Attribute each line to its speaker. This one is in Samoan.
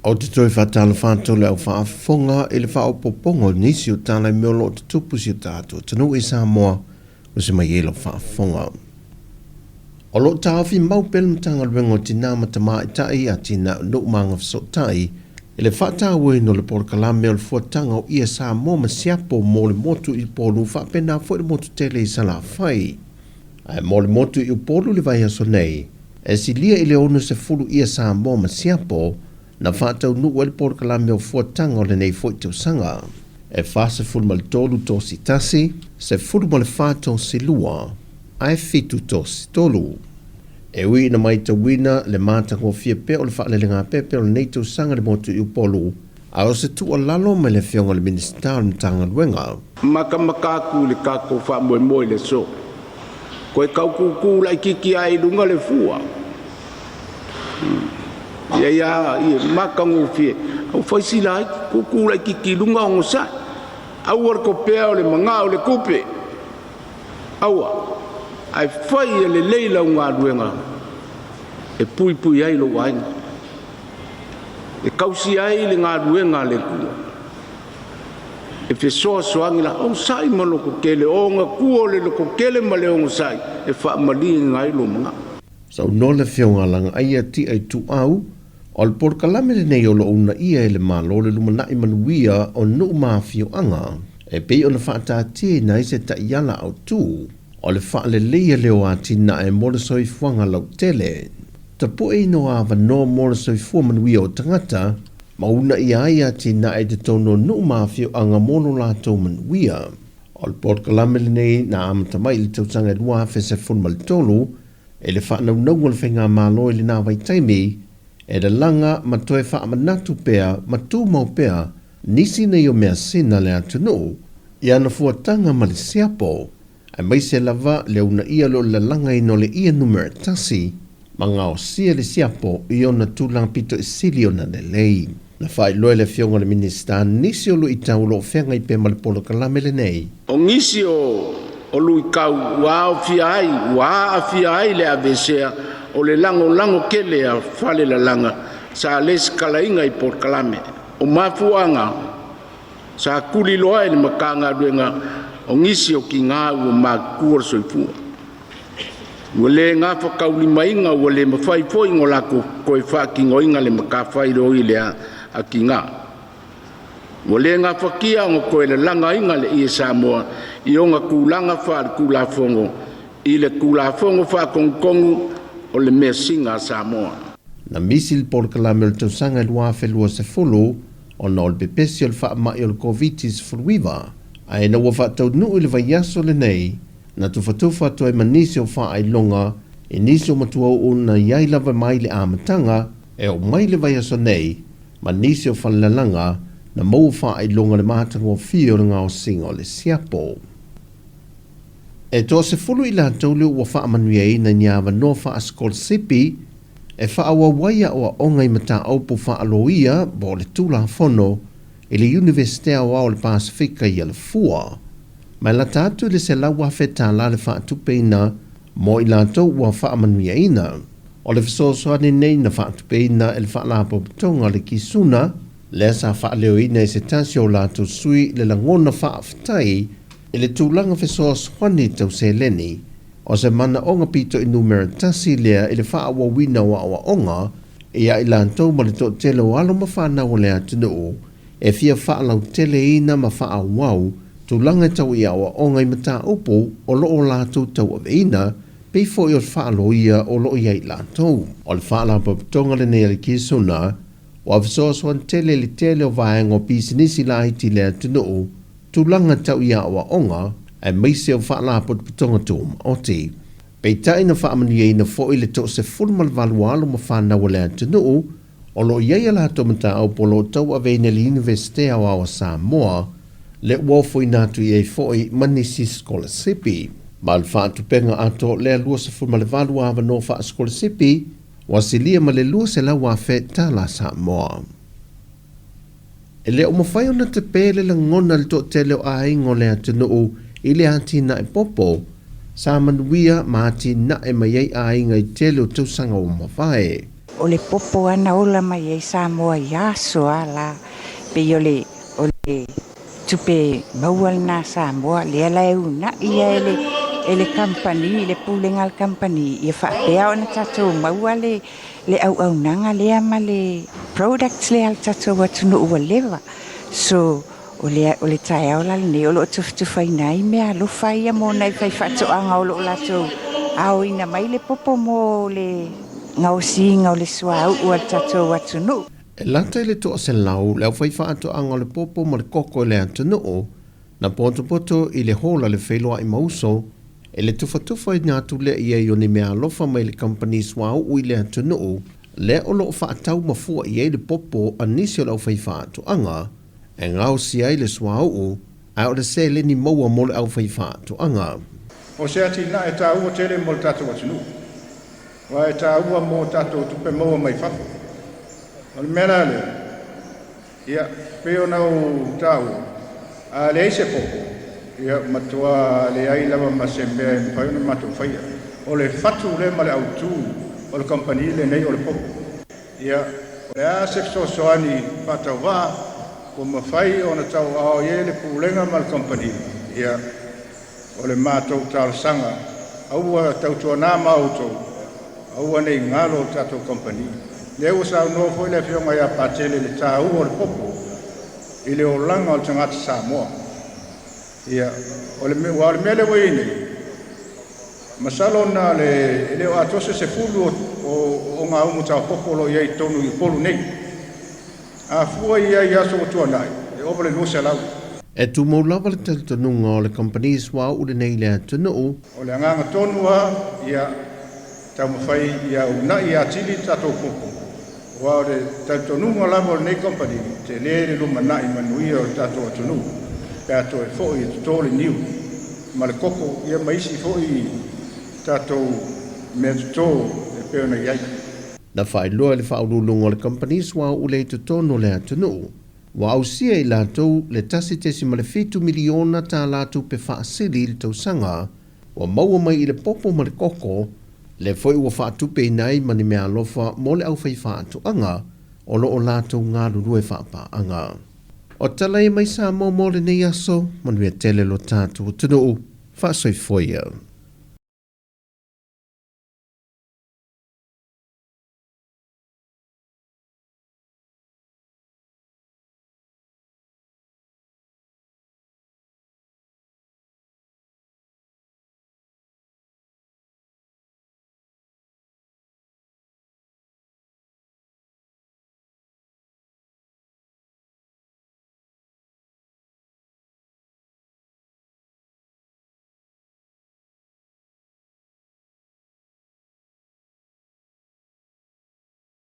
Speaker 1: Ou te toe faatalofa atu i le au faafofoga i le faaopoopoga o nisi o tala i mea o lo o tutupu i si o tatou atunuu i Samoa, ua se mai ai lau faafofoga. O lo o taofi mau pea le Matagaluega o Tina ma Tamaitai, Atinae o Nuu ma Agafesootai i le faatauaina o le polokalame o le Fuataga o Ie Samoa ma Siapo mo le motu i Upolu faapena foi le motu tele i Salafai. Ae mo le motu i Upolu i le vaiaso nei, e silia i le 60 ie Samoa ma Siapo na faataunuu ai le polokalame o Fuataga o lenei foi tausaga. E 43 tosi tasi, 14 tosi lua, ae 7 tosi tolu. E ui ina maitauina le matagofie pea o le faalelegāpepe o lenei tausaga i le motu i Upolu, a o se tuualalo mai le Afioga i le Minisita o le Matagaluega.
Speaker 2: Makamaka atu i le tatou faamoemoe i le aso. Toe tau tutu laititi lava i luga le fua. Ia ia ia matagofie. Au fai sila ai, tutu laititi i luga onosai. Aua le topea o le magao i le tupe. Aua, ae fai ia lelei lau galuega e puipui ai lou aiga, e tausia ai le galuega a le Atua, e fesoasoani la onosai ma lototele, o ona tua o le lototele ma le onosai e faamalieina ai lou manao.
Speaker 1: Saunoa le Afioga a Lagaaia Tia Ituau, o le polokalame lenei o lo o uunaia e le Malo le lumanai manuia o nuu ma afioaga e pei ona faataatiaina ai se taiala autu o le faaleleia lea o atinae mo le soifuaga lautele, tapueina o avanoa mo le soifua manuia o tagata ma uunaia ai atinae i totonu o nuu ma afioaga mo lo latou manuia. O le polokalame lenei na amata mai i le tausaga e 2013 i le faanaunauga o le Faigamalo i lena vaitaimi, e lalaga ma toe faamanatu pea ma tumau pea nisi nei o measina a le atunuu i ana fuataga ma le siapo, aemaise lava le uunaia o le lalagaina o le ie numera tasi ma gaosia le siapo i ona tulaga pito sili ona lelei. Na faailoa e le Afioga i le Minisita nisi o luitau o lo o feagai pea ma le polokalame lenei.
Speaker 2: O nisi o o luitau ua aofia ai ua aafia ai le aveesea o le lagolago tele a Falelalaga sa lesitalaina i polokalame. O mafuaaga sa tuliloa e le Matagaluega o nisi o tiga ua matutua le soifua. Ua le gafataulimaina ua le mafai foi ona latou toe faatinoina le matafaioi lea a tiga. Ua le gafatia ona toe lalagaina le ie Samoa i ona tulaga faaletulafono i le Tulafono Faatonutonu o le Measina a Samoa.
Speaker 1: Na misi le polokalame o le tausaga e 2020 ona o le pepesi o le faamai o le Koviti-19, ae ina ua faataunuu i le vaiaso lenei, na tufatufa atu ai ma nisi o faailoga i nisi o matuauu na i ai lava mai le amataga e oo mai le vaiaso nei ma nisi o falelalaga na maua faailoga le matagofie o le gaosiga o le siapo. E toasefulu i latou lea ua faamanuiaina i ni avanoa faasikolasipi e faaauau ai aoaoga i mataupu faaloia po o le Tulafono i le Iunivesite Aoao o le Pasefika i Alafua. Ma e lata atu i le $100,000 le faatupeina mo i latou ua faamanuiaina. O le fesoasoani nei na faatupeina e le Faalapotopotoga o le Kisuna, lea sa faaleoina e se tasi o latou sui le lagona faafetai i le tulaga fesoasoani tau seleni, o se manaoga pito i numera tasi lea i le faaauauina o aoaoga ia i latou ma le toatele o alo ma fanau o le atunuu e fia faalauteleina ma faaauau tulaga tau i aoaoga i mataupu o lo o latou tauaveina, pei foi o le faaloia o lo o i ai latou. O le faalapotopotoga lenei a le Kisuna ua fesoasoani tele i le tele o vaega o pisinisi laiti i le atunuu, tulaga tau i aoaoga, aemaise o faalapotopotoga tumaoti. Peitai na faamanuiaina foi le 18 alo ma fanau a le atunuu o lo o i ai a latou mataupu o lo o tauaveina i le Iunivesite Aoao a Samoa, lea ua ofoina atu i ai foi ma nisi sikolasipi. Ma le faatupeina atoa o lea 28 avanoa faasikolasipi, ua silia ma le $200,000 Samoa. E le o mafai ona tepe le lagona i le toatele o aiga o le atunuu i le atinae popo sa manuia ma atinae mai ai aiga i tele o tausaga ua mavae.
Speaker 3: O le popo lava na ola mai ai Samoa i aso a la, pei o le o le tupe maua lena a Samoa, lea la e uunai ia e le e le kamupani, le pulega a le kamupani, ia faapea ona tatou maua le le auaunaga lea ma le products lea a le tatou atunuu ua leva. So, o le o le taeao la lenei o lo o tufatufaina ai meaalofa ia mo nai faifaatoaga o lo o latou aoina mai le popo mo le gaosiga o le suauu a le tatou atunuu.
Speaker 1: E lata i le 100 le aufaifaatoaga o le popo ma le koko i le atunuu, na potopoto i le hola le feiloai ma uso, e le tufatufaina atu lea i ai o ni meaalofa mai le kamupani suauu i le atunuu, lea o lo o faatau ma fua i ai le popo a nisi o le aufaifaatoaga e gaosi ai le suauu, a o le seleni maua mo le aufaifaatoaga.
Speaker 4: O se atinae taua tele mo le tatou atunuu, aua e taua mo tatou tupe maua mai fafo. O le mea la lea, ia, pei ona ou taua, a leai se popo, ia, matua leai lava ma se mea e mafai ona matou faia. O le fatu lea ma le autu o le kamupani lenei o le popo. Ia, o le a se fesoasoani faatauvaa ua mafai ona tauaao i ai le Pulega ma le kamupani? Ia, o le matou talosaga, aua tautuana ma outou, aua ne i galo le tatou kamupani. Lea ua saunoa foi le Afioga ia Patele i le taua o le popo i le olaga o le tagata Samoa. Ia, o le, aua o le mea lea ua i ai nei, masalo na o le, e le o atoa se 10 o gaumu taopopo o lo o i ai i totonu i Upolu nei. A fua i ai i aso ua tuanai, e ova le 200.
Speaker 1: E tumau lava le talitonuga o le kamupani suauu lenei i le atunuu.
Speaker 4: O le agaga tonu lava, ia taumafai ia uunai atili le tatou popo, aua o le talitonuga lava o lenei kamupani, tele le lumanai manuia o le tatou atunuu pe a toe foi e toto le niu ma le koko, ia ma isi foi tatou mea toto e pei ona i ai.
Speaker 1: Na faailoa e le faauluuluga o le kamupani suauu lea i totonu o le atunuu, ua ausia e i latou le $1.7 miliona tupe faasili i le tausaga ua maua mai i le popo ma le koko, lea foi ua faatupeina ai ma ni meaalofa mo le aufaifaatoaga o lo o latou galulue faapaaga. O tala ia mai Samoa mo lenei aso, manuia tele lo tatou atunuu, faasoifua ia.